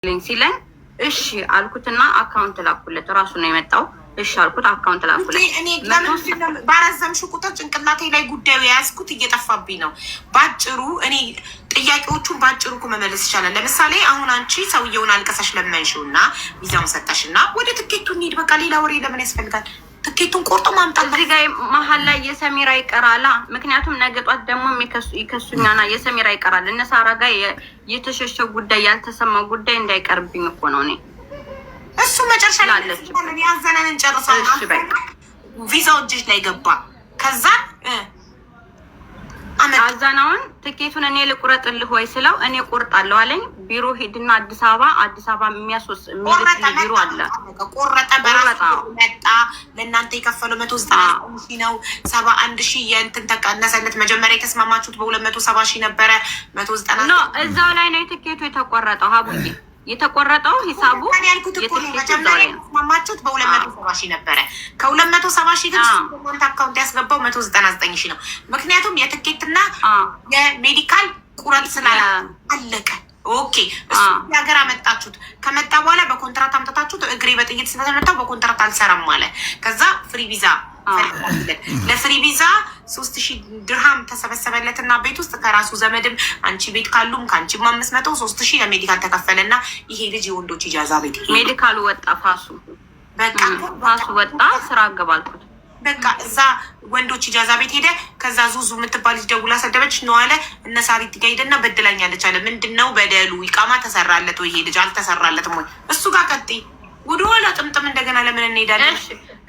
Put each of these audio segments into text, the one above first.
ሲለኝ እሺ አልኩትና account ላኩለት። እራሱ ነው የመጣው። እሺ አልኩት፣ account ላኩለት። እኔ ባረዘምሽው ቁጥር ጭንቅላቴ ላይ ጉዳዩ የያዝኩት እየጠፋብኝ ነው። ባጭሩ እኔ ጥያቄዎቹን ባጭሩ እኮ መመለስ ይቻላል። ለምሳሌ አሁን አንቺ ሰውየውን አልቀሰሽ ለመንሽው እና ቪዛውን ሰጠሽ እና ወደ ትኬቱ እንሂድ። በቃ ሌላ ወሬ ለምን ያስፈልጋል? ትኬቱን ቆርጦ ማምጣት። እዚህ ጋ መሀል ላይ የሰሚራ ይቀራላ። ምክንያቱም ነገ ጧት ደግሞ ይከሱኛና የሰሚራ ይቀራል። እነ ሳራ ጋር የተሸሸ ጉዳይ ያልተሰማ ጉዳይ እንዳይቀርብኝ እኮ ነው እኔ እሱ መጨረሻ ላይ ያዘነን እንጨርሳለን። ቪዛው እጅሽ ላይ ገባ። ከዛ አዛናውን ትኬቱን እኔ ልቁረጥልህ ወይ ስለው እኔ ቆርጣለሁ አለኝ። ቢሮ ሄድና አዲስ አበባ አዲስ አበባ የሚያስወስ ቢሮ አለ። ቆረጠ፣ በራሱ መጣ። ለእናንተ የከፈለው 190 ሺህ ነው። 71 ሺህ የእንትን ተቀነሰለት። መጀመሪያ የተስማማችሁት በ270 ሺህ ነበረ። 190 No፣ እዛው ላይ ነው የትኬቱ የተቆረጠው። ሀቡዬ፣ የተቆረጠው ሂሳቡ ያልኩት እኮ ነው። መጀመሪያ የተስማማችሁት በ270 ሺህ ነበረ። ከ270 ሺህ ግን እናንተ account ያስገባው 199 ሺህ ነው። ምክንያቱም የትኬትና የ medical ቁረጥ ስላለ አለቀ። Okay፣ እሱ ሀገር አመጣችሁት። ከመጣ በኋላ በኮንትራት አምጥታችሁት እግሬ በጥይት ስለተመታው በኮንትራት አልሰራም አለ። ከዛ free visa ፈለጋችሁለት። ለ free visa 3000 ድርሃም ተሰበሰበለት እና ቤት ውስጥ ከራሱ ዘመድም አንቺ ቤት ካሉም ከአንቺም 500፣ 3000 ለ medical ተከፈለና ይሄ ልጅ የወንዶች ኢጃዛ ቤት medical ኡ ወጣ፣ ፋሱ በቃ ፋሱ ወጣ። ስራ አገባልኩት። በቃ እዛ ወንዶች ኢጃዛ ቤት ሄደ። ከዛ ዙዙ የምትባል ልጅ ደውላ ሰደበች ነው አለ። እነ ሳሪት ጋ ሄደና በድላኛለች አለ። ምንድን ነው በደሉ? ኢቃማ ተሰራለት ወይ? ይሄ ልጅ አልተሰራለትም ወይ? እሱ ጋር ቀጥይ። ወደኋላ ጥምጥም እንደገና ለምን እንሄዳለን?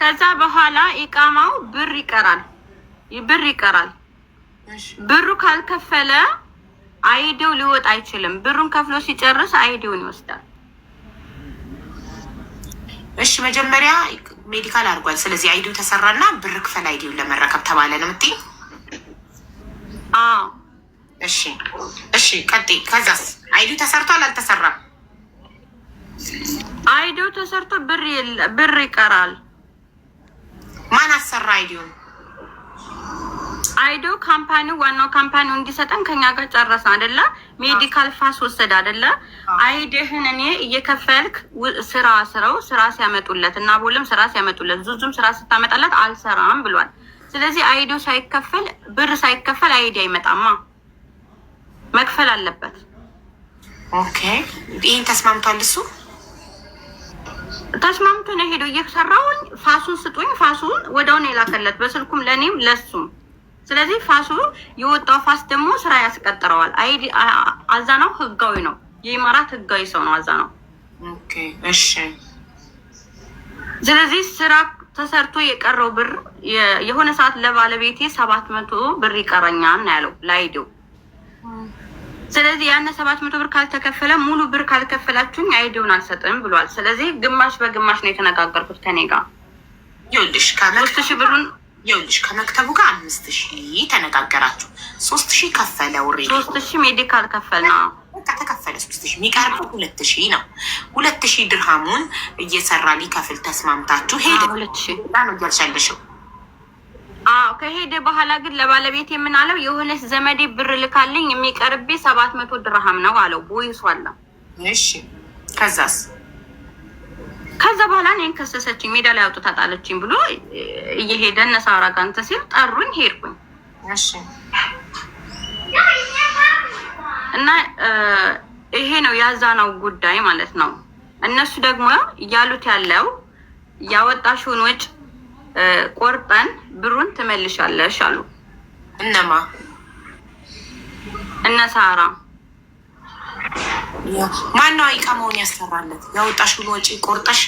ከዛ በኋላ ኢቃማው ብር ይቀራል፣ ብር ይቀራል። ብሩ ካልከፈለ ID ው ሊወጣ አይችልም። ብሩን ከፍሎ ሲጨርስ ID ውን ይወስዳል። እሺ፣ መጀመሪያ medical አድርጓል። ስለዚህ ID ው ተሰራና ብር ክፈል ID ውን ለመረከብ ተባለ ነው የምትይኝ? አዎ። እሺ፣ ቀጥይ። ከዛስ ID ው ተሰርቷል አልተሰራም? ID ው ተሰርቶ ብር ይቀራል። ማን አሰራ ID ውን? ID ው company ው፣ ዋናው company ው እንዲሰጠን ከኛ ጋር ጨረስን አደለ? Medical ፋስ ወሰደ አደለ? ID ህን እኔ እየከፈልክ ስራ ስረው ስራ ሲያመጡለት እና ቦልም ስራ ሲያመጡለት ዙዙም ስራ ስታመጣለት አልሰራም ብሏል። ስለዚህ ID ው ሳይከፈል፣ ብር ሳይከፈል ID አይመጣማ፣ መክፈል አለበት። Okay፣ ይህን ተስማምቷል እሱ? ተስማምቶ ነው ሄደው። እየሰራውን ፋሱን ስጡኝ፣ ፋሱን ወደውን የላከለት በስልኩም ለእኔም ለሱም። ስለዚህ ፋሱ የወጣው ፋስ ደግሞ ስራ ያስቀጥረዋል። ID አዛናው ህጋዊ ነው። የኢማራት ህጋዊ ሰው ነው አዛናው። Okay እሺ። ስለዚህ ስራ ተሰርቶ የቀረው ብር የሆነ ሰዓት ለባለቤቴ 700 ብር ይቀረኛል ነው ያለው ለ ID ው። ስለዚህ ያን 700 ብር ካልተከፈለ፣ ሙሉ ብር ካልከፈላችሁኝ ID ውን አልሰጥም ብሏል። ስለዚህ ግማሽ በግማሽ ነው የተነጋገርኩት ከኔ ጋር። ይኸውልሽ 3000 ብሩን ይኸውልሽ ከመክተቡ ጋር 5000 ተነጋገራችሁ። 3000 ከፈለ። Already 3000 medical ከፈልና በቃ ተከፈለ 3000። የሚቀርበው 2000 ነው። 2000 ድርሃሙን እየሰራ ሊከፍል ተስማምታችሁ ሄደ 2000 ነው እያልሽ ያለሽው። አዎ፣ ከሄደ በኋላ ግን ለባለቤት የምናለው የሆነች ዘመዴ ብር ልካልኝ የሚቀርቤ 700 ድርሃም ነው አለው። ቦይሱ አለ። እሺ፣ ከዛስ? ከዛ በኋላ እኔን ከሰሰችኝ፣ ሜዳ ላይ አውጥታ ጣለችኝ ብሎ እየሄደ እነ ሳራ ጋር እንትን ሲል ጠሩኝ፣ ሄድኩኝ። እና ይሄ ነው ያዛናው ጉዳይ ማለት ነው። እነሱ ደግሞ እያሉት ያለው ያወጣሽውን ወጭ ቆርጠን ብሩን ትመልሻለሽ አሉ። እነማ? እነ ሳራ። ማነው ኢቃማውን ያሰራለት? ያወጣሽውን ወጪ ቆርጠሽ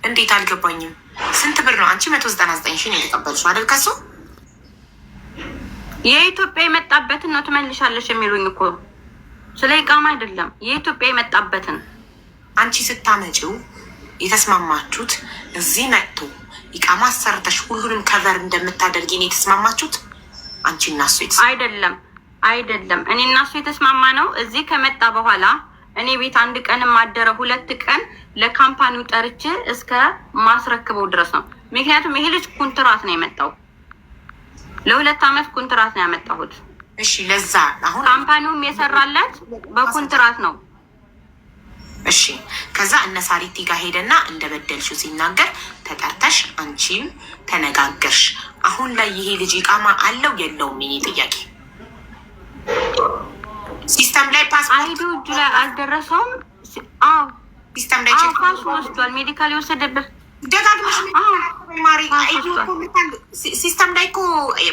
እንዴት? አልገባኝም። ስንት ብር ነው? አንቺ 199 ሺህ ነው የተቀበልሽው አይደል? ከሱ የኢትዮጵያ የመጣበትን ነው ትመልሻለሽ የሚሉኝ እኮ፣ ስለ ኢቃማ አይደለም፣ የኢትዮጵያ የመጣበትን። አንቺ ስታመጪው የተስማማችሁት እዚህ መጥቶ ኢቃማ አሰርተሽ ሁሉንም cover እንደምታደርጊ ነው የተስማማችሁት አንቺ እና እሱ? አይደለም፣ እኔ እና እሱ የተስማማ ነው እዚህ ከመጣ በኋላ እኔ ቤት አንድ ቀን ማደረ 2 ቀን ለ company ው ጠርቼ እስከ ማስረክበው ድረስ ነው። ምክንያቱም ይሄ ልጅ ኩንትራት ነው የመጣው፣ ለ2 አመት ኩንትራት ነው ያመጣሁት። እሺ፣ ለዛ አሁን Company ውም የሰራለት በኩንትራት ነው። እሺ ከዛ እነ ሳሪቲ ጋር ሄደና እንደበደልሽው ሲናገር ተጠርተሽ አንቺም ተነጋገርሽ። አሁን ላይ ይሄ ልጅ ኢቃማ አለው የለውም? የኔ ጥያቄ system ላይ ፓስፖርት ID ው እጁ ላይ አልደረሰውም። አዎ system ላይ check ፓስ ወስዷል። Medical የወሰደበት ደጋግመሽ ማሪ system ላይ እኮ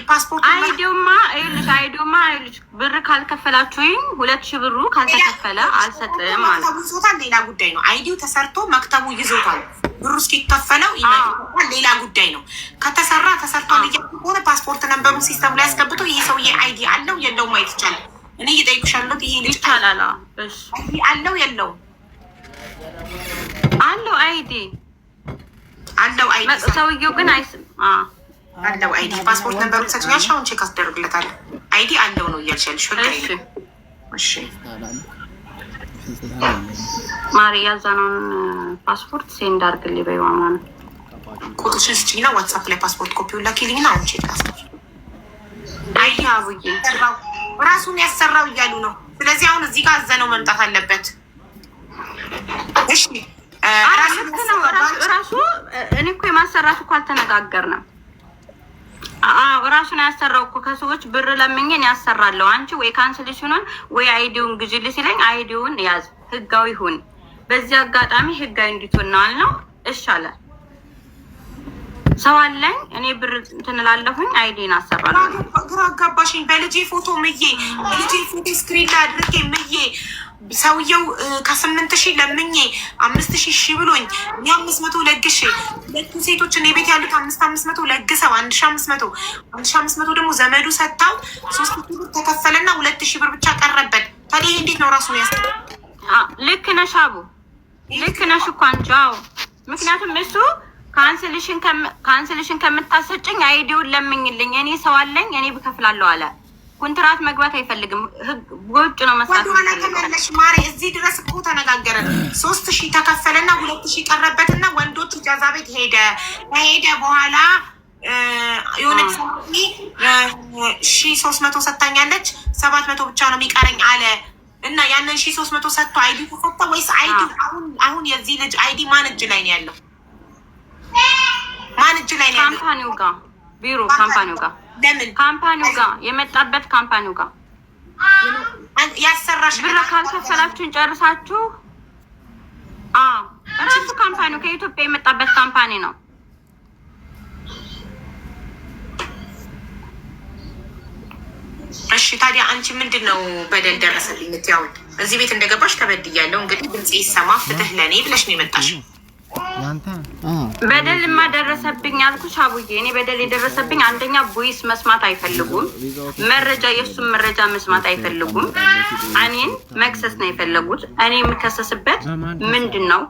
ፓስፖርት ID ውማ ይኸውልሽ፣ ID ውማ ይኸውልሽ፣ ብር ካልከፈላችሁኝ 2000 ብሩ ካልተከፈለ አልሰጥም ማለት መክተቡ ይዞታል። ሌላ ጉዳይ ነው። ID ው ተሰርቶ መክተቡ ይዞታል። ብሩ እስኪከፈለው ሌላ ጉዳይ ነው። ከተሰራ ተሰርቷል እያልኩ ከሆነ passport number ኡ system ላይ አስገብቶ ይሄ ሰውዬ ID አለው የለውም ማየት ይቻላል። እኔ እየጠየኩሽ ያለሁት ይሄ ልጅ ይቻላል። ID አለው የለውም? አለው ID አለው ID። ሰውዬው ግን አይስም አለው ID። Passport number ኡ ትሰጪኛለሽ። አሁን check አስደርግለታለሁ። ID አለው ነው እያልሽ ያለሽ። እሺ ማሪ ያዛነውን ፓስፖርት send አድርግልኝ በይዋ ማለት ቁጥርሽን ስጪኝና WhatsApp ላይ passport copy ውን ላኪልኝና አሁን check አስደርግ። ID አቡዬ ራሱን ያሰራው እያሉ ነው። ስለዚህ አሁን እዚህ ጋር አዘነው መምጣት አለበት። እሺ ልክ ነው። ራሱ እኔ እኮ የማሰራት እኮ አልተነጋገርንም። ራሱን ያሰራው እኮ ከሰዎች ብር ለምኜን ያሰራለሁ። አንቺ ወይ cancellation ኑን ወይ ID ውን ግዢልኝ ሲለኝ ID ውን ያዝ ህጋዊ ሁን፣ በዚህ አጋጣሚ ህጋዊ እንድትሆን ነው አልነው። እሺ አለ። ሰው አለኝ እኔ ብር እንትን እላለሁኝ ID ን አሰራለሁ። ግራ አጋባሽኝ። በልጄ ፎቶ ምዬ በልጄ ፎቶ screen ላይ አድርጌ ምዬ ሰውየው ከ8000 ለምኜ 5000 ሺ ብሎኝ እኔ 500 ለግሼ ሁለቱ ሴቶች እኔ ቤት ያሉት 500 ለግሰው 1500 1500 ደግሞ ዘመዱ ሰጥታው 3000 ብር ተከፈለና 2000 ብር ብቻ ቀረበት። ታዲያ ይሄ እንዴት ነው ራሱን ያስ ልክ ነሽ አቡ፣ ልክ ነሽ እኮ አንቺ። አዎ ምክንያቱም እሱ cancellation ከምታሰጭኝ ID ውን ለምኝልኝ፣ እኔ ሰው አለኝ፣ እኔ ብከፍላለሁ አለ። ኮንትራት መግባት አይፈልግም። ህግ በውጭ ነው መስራት። ወደኋላ ተመለሽ ማሬ። እዚህ ድረስ እኮ ተነጋገረን። 3000 ተከፈለና 2000 ቀረበትና ወንዶች ኢጃዛ ቤት ሄደ። ከሄደ በኋላ የሆነች 1300 ሰታኛለች፣ 700 ብቻ ነው የሚቀረኝ አለ እና ያንን 1300 ሰጥቶ ID ተሰጠ ወይስ ID አሁን የዚህ ልጅ ID ማን እጅ ላይ ነው ያለው? ማን እጅ ላይ ነው ያለው? Company ው ጋር ቢሮ፣ company ው ጋር። ለምን Company ው ጋር የመጣበት company ው ጋር ያሰራሽ ብር ካልከፈላችሁን ጨርሳችሁ። አዎ እራሱ company ው ከኢትዮጵያ የመጣበት company ነው። እሺ ታዲያ አንቺ ምንድን ነው በደል ደረሰልኝ የምትይው? እዚህ ቤት እንደገባሽ ተበድያለሁ፣ እንግዲህ ድምጽ ይሰማ ፍትህ ለእኔ ብለሽ ነው የመጣሽ። በደልማ ደረሰብኝ አልኩሽ አቡዬ። እኔ በደል የደረሰብኝ አንደኛ voice መስማት አይፈልጉም፣ መረጃ የእሱን መረጃ መስማት አይፈልጉም። እኔን መክሰስ ነው የፈለጉት። እኔ የምከሰስበት ምንድን ነው?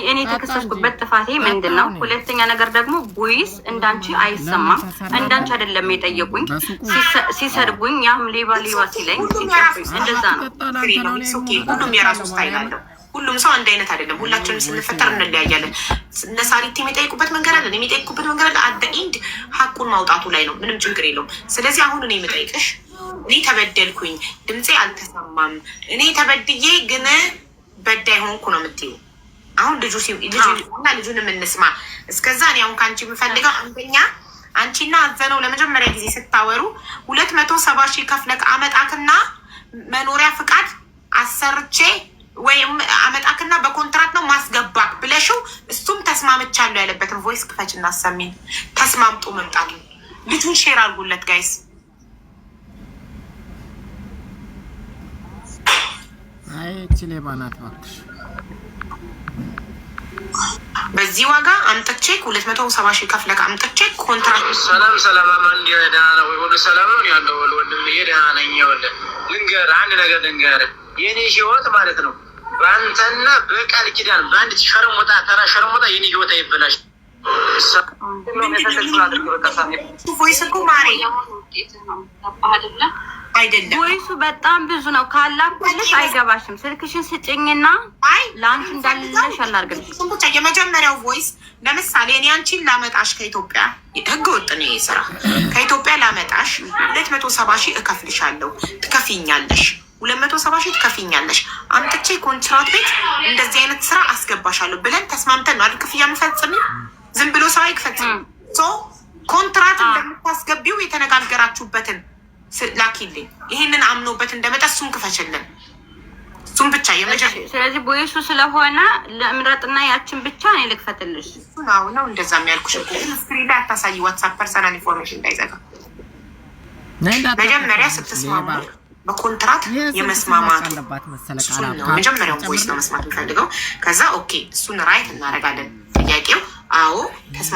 እኔ የተከሰስኩበት ጥፋቴ ምንድን ነው? ሁለተኛ ነገር ደግሞ voice እንዳንቺ አይሰማም፣ እንዳንቺ አይደለም የጠየቁኝ። ሲሰድቡኝ ያም ሌባ ሌባ ሲለኝ እንደዛ ነው። ሁሉም የራሱ style አለው። ሁሉም ሰው አንድ አይነት አይደለም። ሁላችንም ስንፈጠር እንለያያለን። እነ ሳሪቲ የሚጠይቁበት መንገድ አለ፣ የሚጠይቁበት መንገድ አለ። At the end ሀቁን ማውጣቱ ላይ ነው። ምንም ችግር የለውም። ስለዚህ አሁን እኔ የምጠይቅሽ እኔ ተበደልኩኝ፣ ድምፄ አልተሰማም፣ እኔ ተበድዬ ግን በዳይ ሆንኩ ነው የምትይው። አሁን ልጁ እና ልጁንም እንስማ። እስከዛ እኔ አሁን ከአንቺ የምፈልገው አንደኛ አንቺና አዘነው ለመጀመሪያ ጊዜ ስታወሩ 270,000 ከፍለህ አመጣክና መኖሪያ ፍቃድ አሰርቼ ወይም አመጣክና በኮንትራት ነው ማስገባክ ብለሽው እሱም ተስማምቻለሁ ያለበትን voice ክፈች እና አሰሚን። ተስማምጦ መምጣቱ ልጁን share አድርጉለት guys። አይ እቺ ሌባ ናት እባክሽ። በዚህ ዋጋ አምጥቼ 270,000 ከፍለህ አምጥቼ ኮንትራት። ሰላም ሰላም፣ አማን ደህና ነው ወይ? ሁሉ ሰላም ነው ያለው? ወንድምዬ ደህና ነኝ። ይኸውልህ ልንገርህ፣ አንድ ነገር ልንገርህ፣ የኔ ህይወት ማለት ነው በአንተና በቃል ኪዳን በአንድ ሸርሙጣ፣ ተራ ሸርሙጣ የኔ ህይወት አይበላሽ። Voice እኮ ማሬ አይደለም። Voice ኡ በጣም ብዙ ነው። ካላኩልሽ አይገባሽም። ስልክሽን ስጭኝና ለአንቺ እንዳልልሽ አላርግልሽ። ብቻ የመጀመሪያው voice ለምሳሌ እኔ አንቺን ላመጣሽ ከኢትዮጵያ፣ ህገ ወጥ ነው ይሄ ስራ። ከኢትዮጵያ ላመጣሽ 270,000 እከፍልሻለሁ፣ ትከፊኛለሽ። 270,000 ትከፍኛለሽ፣ አምጥቼ ኮንትራት ቤት እንደዚህ አይነት ስራ አስገባሻለሁ ብለን ተስማምተን ነው አይደል ክፍያ የምፈጽሚው? ዝም ብሎ ሰው አይፈጽም። So ኮንትራት እንደምታስገቢው የተነጋገራችሁበትን ላኪልኝ። ይሄንን አምኖበት እንደመጣ እሱን ክፈችልን። እሱን ብቻ የመጀመሪያ። ስለዚህ voice ኡ ስለሆነ ለምረጥና ያችን ብቻ እኔ ልክፈትልሽ። እሱን አሁን ነው እንደዛ የሚያልኩሽ እኮ። Screen ላይ አታሳይ፣ WhatsApp personal information እንዳይዘጋ። መጀመሪያ ስትስማሙ በኮንትራት የመስማማቱ እሱን ነው መጀመሪያውን voice ነው መስማት የሚፈልገው። ከዛ okay እሱን right እናደርጋለን። ጥያቄው አዎ ተስማ